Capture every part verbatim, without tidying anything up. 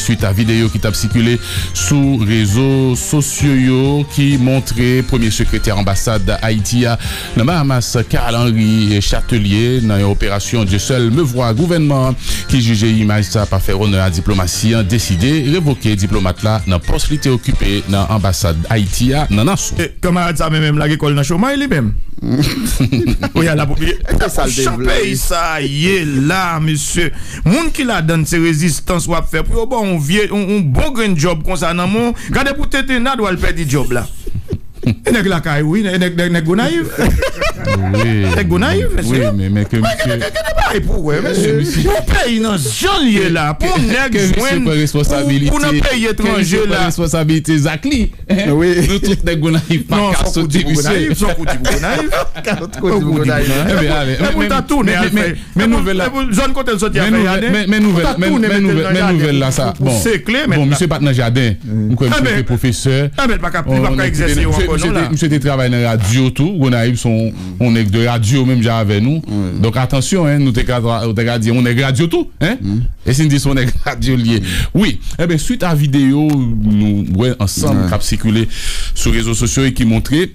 Swit a videyo ki t ap sikile sou rezo sosyo yo ki montre premye sekretè anbasad Ayiti a nan Bahamas, Carl Henry Chatelier, nan yon operasyon Dieu seul me voit, gouvènman an ki jije imaj sa pa fè onè a diplomasi an, deside revoke diplomat la nan pòs li te okipe nan anbasad Ayiti a nan Naso. E, kanmarad sa menm, menm lage kò l nan chomay li menm. Wi, ala pou li. Jan peyi sa ye la, mesye. Moun ki ladann se rezistans w ap fè pou yo ba w yon vye, yon, yon bon grenn djòb konsa nan men w. Gade pou tenten Nad w al pèdi djòb la. E nèg lakay, wi, nèg, nèg, nèg Gonayiv. Wi. Nèg Gonayiv, mesye. Wi, men, men ke misye. Gade, gade, gade bagay pou wè, mesye. Yon peyi nan jan l ye la, pou nèg jwenn, pou, pou nan peyi etranje la. Ke misye pran responsabilite zak li. Nou tout nèg Gonayiv pa ka soti, misye. Non, se yon kou di pou Gonayiv, se yon kou di pou Gonayiv. Ka soti kou di pou Gonayiv. Ebyen, ale. Epi w ta tounen al fè. Men nouvèl la. Zòn kote l soti a fè jaden. Men nouvèl, men nouvèl la sa. Bon, bon, misye pa t nan jaden. M kwè misye te pwofesè. Ebyen, li pa ka, li pa ka egzèse yo ankò non la. Misye te travay nan radyo tou. Gonayiv se yon, yon nèg de radyo menm jan avè nou. Donk, atansyon, en, nou te ka, nou te ka di yon nèg radyo tou, en. E si n di se yon nèg radyo l ye? Wi. Ebyen, swit a videyo nou wè ansanm k ap sikile sou rezo sosyo e ki montre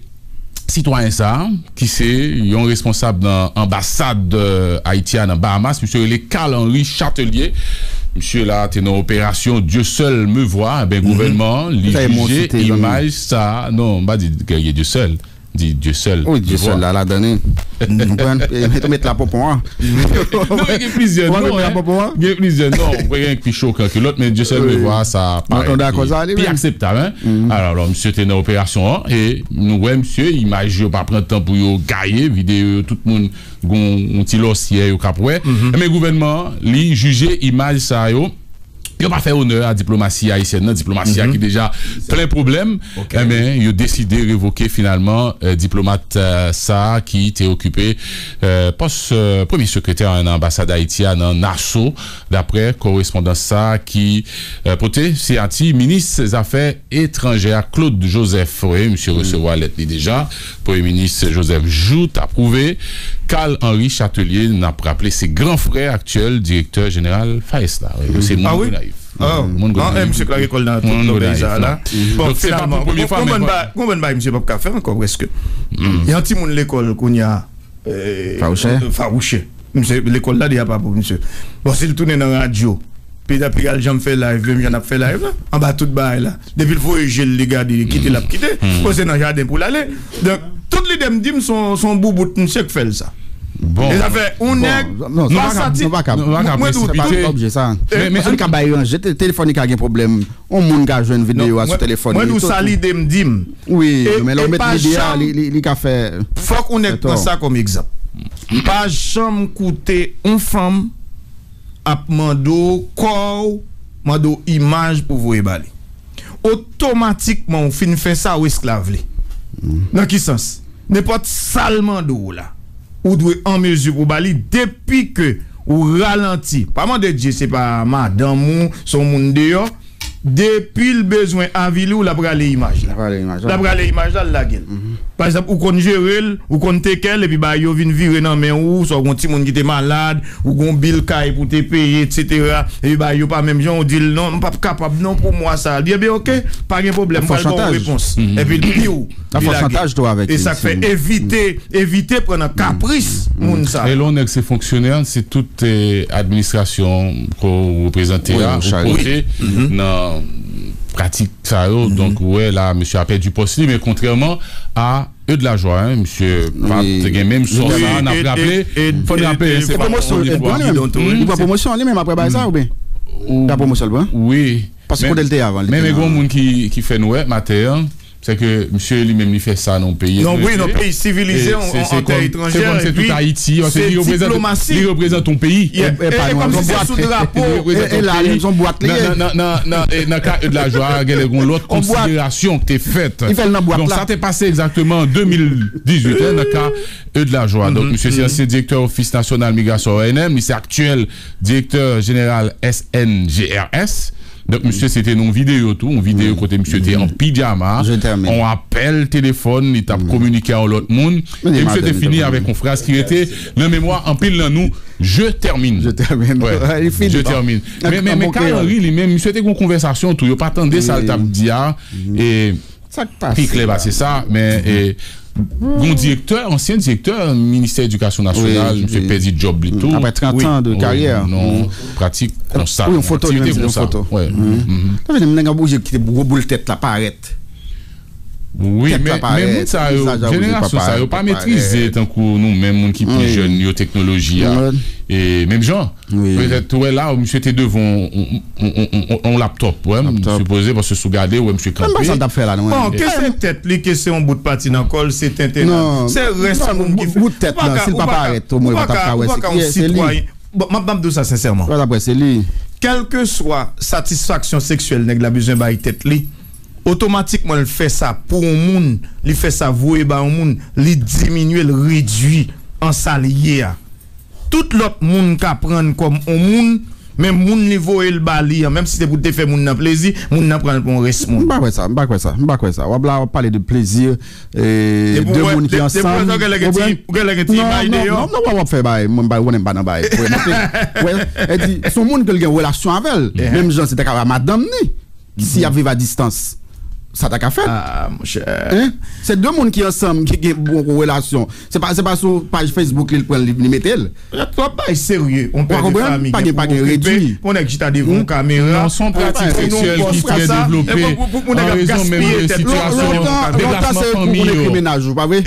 sitwayen sa a, ki se yon responsab nan anbasad, euh, Ayiti a nan Bahamas, misye rele Carl Henry Chatelier. Misye la te nan operasyon Dieu seul me voit. Ebyen, gouvènman an, li jije imaj sa a. Non, m pa di ke Dieu seul. Di Dieu seul me voit. Wi, Dieu seul la, ladan li. Ou konprann? E, met, met la ponpon an. Non, gen plizyè non, en. Gen plizyè non. Gen pi chokan ke lòt, men Dieu seul me voit sa parèt pi akseptab, en. Alò, alò, misye te nan operasyon an, e nou wè misye, imaj yo pa pran tan pou yo gaye, videyo yo, tout moun gon yon ti lòsyè yo k ap wè. Men gouvènman an, li jije imaj sa yo, yo pa fè onè a diplomasi ayisyèn nan, diplomasi a ki deja plen pwoblèm. Enben, yo deside revoke finalman, eh, diplomat, eh, sa a ki te okipe, eh, pòs, eh, premye sekretè nan anbasad Ayiti a nan Naso, daprè korespondans sa a ki, eh, pote siyati minis zafè etranjè a, Claude Joseph. Wi, misye resevwa lèt li deja. Premye minis Joseph Jouthe apwouve. Carl Henry Chatelier, n ap raple, se gran frè aktyèl direktè jeneral FAES la. Wi, se moun Gonayiv. Moun Gonayiv. Misye k lage kò l nan tout lòbèy sa la. Bon, finalman, gon bann bagay misye p ap ka fè ankò, prèske. Yon timoun lekòl kounye a, eh, fawouchè. Fawouchè. Misye, lekòl la deja pa pou misye. Bon, si l tounen nan radyo, Pita pi al janm fè live, menm jan n ap fè live la, anba tout bagay la. Depi l voye je l, li gade, li kite, l ap kite. Bon, se nan jaden pou l ale. Donk, tout lide m di m se yon, se yon boubout misye k fè l sa. Bon. E sa fè, yon nèg pa santi. Mwen di w tout. Men, men, paske li ka bay ranje, te-, telefòn li ka gen pwoblèm. Yon moun ka jwenn videyo a sou telefòn li. Mwen di w sa lide m di m. Wi, men lè w met lide a, li, li, li ka fè. Fòk yon nèg pran sa kòm egzanp. Pa janm koute yon fanm ap mande w kò w, mande w imaj pou voye ba li. Otomatikman, ou fin fè sa, ou esklav li. Nan ki sans? Nenpòt sa l mande w la, ou dwe an mezi pou ba li depi ke ou ralanti. Pa mande Dye, se pa madanm ou, se yon moun deyò. Depi l bezwen avili w, l ap rale imaj la. L ap rale imaj la. L ap rale imaj la, l lage l. Pa egzanp, ou konn jere l, ou konn teke l, epi bagay yo vin vire nan men ou, swa ou gon timoun ki te malad, ou gon bil kay pou te peye, etsetera. Epi bagay yo pa menm jan, ou di l, "Non, m p ap kapab non pou mwa sa a." Li di, "Ebyen, oke, pa gen pwoblèm, m pral ba w repons." Epi l di w, li lage. E sa k fè, evite, evite pran nan kapris moun sa yo. E lè yon nèg se fonksyonè, se tout, eh, administrasyon ke w reprezante a, ou pote nan pratik sa yo. Donk, ou wè la, misye a pèdi pòs li, men kontrèman a Eudes Lajoie, hein, misye pa t gen menm sò sa a, n ap raple, fò n raple, se pa premye fwa. Li pran pwomosyon li menm apre bagay sa, oubyen? Li pran pwomosyon, li pran? Wi. Paske kote l te ye avan, li te nan. Men, men gen yon moun ki, ki fè n wè maten an, se ke misye li menm li fè sa nan yon peyi etranje. Non, wi, nan peyi sivilize, an tè etranjè, epi se diplomasi. Li reprezante yon peyi. E pa nou, se yon bwat. E la, se yon bwat li ye. Nan, nan, nan, nan, e nan ka Eudes Lajoie a, genlè gen yon lòt konsiderasyon ki te fèt. Li fè l nan bwat la. Donk, sa te pase egzakteman an de mil dizuit, en, nan ka Eudes Lajoie. Donk, misye se ansyen direktè Ofis Nasyonal Migrasyon, O N M, li se aktyèl direktè jeneral S N G R S. Donk, misye, se te nan yon videyo tou, yon videyo kote misye te an pijama, yon apèl telefòn, li t ap kominike a yon lòt moun, e misye te fini avèk yon fraz ki rete nan memwa anpil nan nou, "Je termine." Je termine. Ouais. Je termine. Men, men, men Carl Henry, li menm, misye te gen yon konvèsasyon tou, yo pa tande sa l t ap di a, e pi klè pase sa, men, e, gon direktè, ansyen direktè ministè edikasyon nasyonal, misye pèdi djòb li tou. Apre trant an de karyè. Nan pratik konsa, nan aktivite konsa. Sa vle di, nèg ap oblije kite gwo boul tèt la parèt. Wi, men, men moun sa yo, jenerasyon sa yo pa metrize tankou nou menm, moun ki pi jèn yo, teknoloji a. E menm jan, petèt, ou wè la, misye te devan yon, yon, yon, yon, yon laptòp, wè, m sipoze, paske si w gade, ou wè misye kanpe. Bon, ke se tèt li, ke se yon bout pati nan kò l, se tenten nan. Se rès moun ki fè. Bout tèt la, si l pa parèt, omwen, ou pa t ap ka wè se kiyès, se li. Bon, m ap, m ap di w sa sensèman. Ou pa t ap wè se li. Kèlkeswa satisfaksyon seksyèl nèg la bezwen bay tèt li, otomatikman l fè sa pou yon moun, li fè sa voye ba yon moun, li diminye, l redui an sa l ye a. Tout lòt moun ka pran l kòm yon moun, men moun li voye l ba li an, menm si se pou te fè moun nan plezi, moun nan pran l pou yon rès moun. M pa kwè sa, m pa kwè sa, m pa kwè sa. W ap la, w ap pale de plezi, e, de moun ki ansanm. Ou genlè gen ti, ou genlè gen ti imaj deyò. Non, non, non, w ap fè bagay, mwen, m pa, ou konnen m pa nan bagay. Wè, e di, se yon moun ke l gen relasyon avè l. Menm jan se ta ka madanm ni. Si y ap viv a distans, sa ta ka fèt. Ah, monchè. Hein? Se de moun ki ansanm, ki gen bon relasyon. Se pa, se pa sou paj Facebook li, li pran, li, li mete l. Y ap twòp bay serye, yon pè de fanmi gen pou okipe, pou nèg chita devan yon kamera. Non, se yon pratik seksyèl ki trè devlope, an rezon menm de sitiyasyon deplasman fanmi yo. Lontan se pou konnen ki mennaj ou, pa vre?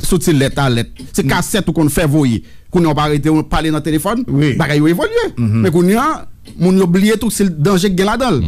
Sou ti lèt a lèt. Se kasèt ou konn fè voye. Kounye a w pa rete w pale nan telefòn, bagay yo evolye. Men kounye a, moun yo bliye tou se danje k gen ladan l.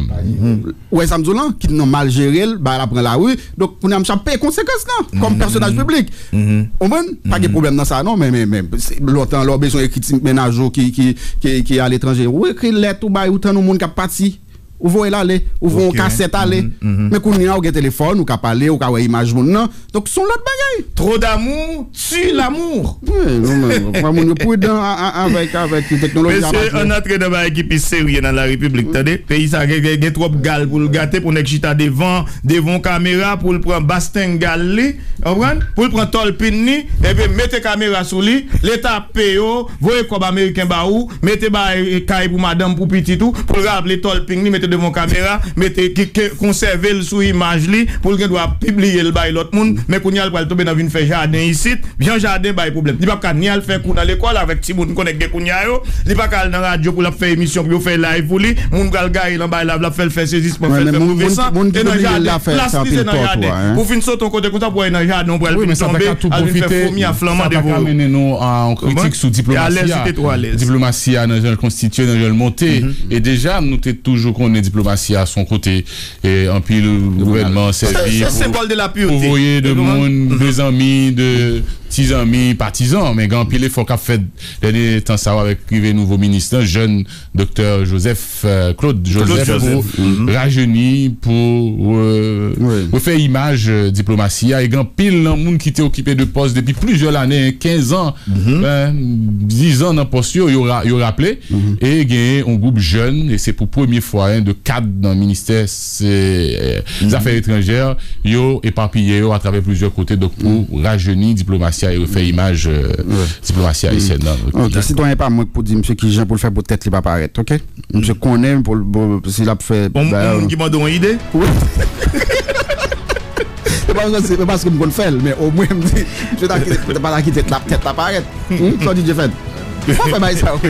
Ou wè sa m di w lan, ki nan mal jere l, bagay la pran lari. Donk, kounye a, misye ap peye konsekans lan, kòm pèsonaj piblik. Ou konprann? Pa gen pwoblèm nan sa, non, men, men, men, se, lontan, lè w bezwen ekri ti mennaj ou ki, ki, ki, ki aletranje, ou ekri lèt, ou bay, ou tann yon moun k ap pati. Ou voye l ale, ou voye yon kasèt ale. Men kounye a, ou gen telefòn, ou ka pale, ou ka wè imaj moun nan. Donk, se yon lòt bagay. Trop d'amour tue l'amour. Wi, non, men, fò moun yo pridan a, a, avèk, avèk teknoloji a. Mesye, ann antre nan bagay ki pi serye nan la repiblik, tande. Peyi sa gen, gen, gen twòp gal pou l gate, pou nèg chita devan, devan yon kamera, pou l pran basteng gal li, konprann? Pou l pran tòlpin li, epi mete kamera sou li, Leta ap peye w, voye kòb ameriken ba ou, mete bay kay pou madanm, pou pitit ou, pou l raple tòlpin li, mete devan yon kamera, mete ki, ki konsève l sou imaj li, pou l gen dwa pibliye l bay lòt moun, men kounye a l pral tonbe nan vin fè jaden isit, jan jaden bay pwoblèm. Li p ap ka ni al fè kou nan lekòl avèk timoun konnen k gen kounye a yo, li pa ka al nan radyo pou l ap fè emisyon pou yo fè live pou li, moun pral gaye l anba live, l ap fè l fè sezisman, fè l fè move san, e nan jaden, plas li se nan jaden. Pou fin sote yon kote konsa pou al nan jaden, ou pral vin tonbe, al vin fè fomi a flanman devan yo. Sa ta ka mennen nou a yon kritik sou diplomasi a. Diplomasi a nan jan l konstitye, nan jan l monte. E deja, nou te toujou konnen diplomasi a se yon kote, e, anpil gouvènman sèvi pou, pou voye de moun, de zanmi, de ti zanmi, patizan. Men gen anpil efò k ap fèt dènye tan sa yo avèk rive nouvo minis lan, jèn Doktè Joseph, euh, Claude Joseph, Claude Joseph, pou rajeni, pou, euh, refè imaj, euh, diplomasi a. E gen anpil nan moun ki te okipe de pòs depi plizyè lane, kenz an, euh, diz an nan pòs yo, yo ra-, yo raple. E genyen yon gwoup jèn, e se pou premye fwa, hein, de kad nan ministè se, euh, zafè etranjè, yo epapiye yo atravè plizyè kote, donk pou rajeni diplomasi a e refè imaj, euh, diplomasi ayisyèn nan. Ok, sitwayen pa mwen pou di misye kijan pou l fè pou tèt li pa parèt, ok? Misye konnen pou l, pou, si l ap fè. Yon, yon moun ki mande yon ide? Wi. Se pa paske, se pa paske m konn fè l, men omwen m di, misye ta kite, pa ta kite tèt la, tèt la parèt. Hmm, sa w di, Jefèd? Sa fè bay sa, wi.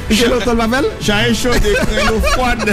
Gen lontan l pa fè l? Chaye chode, krenn ou fwad.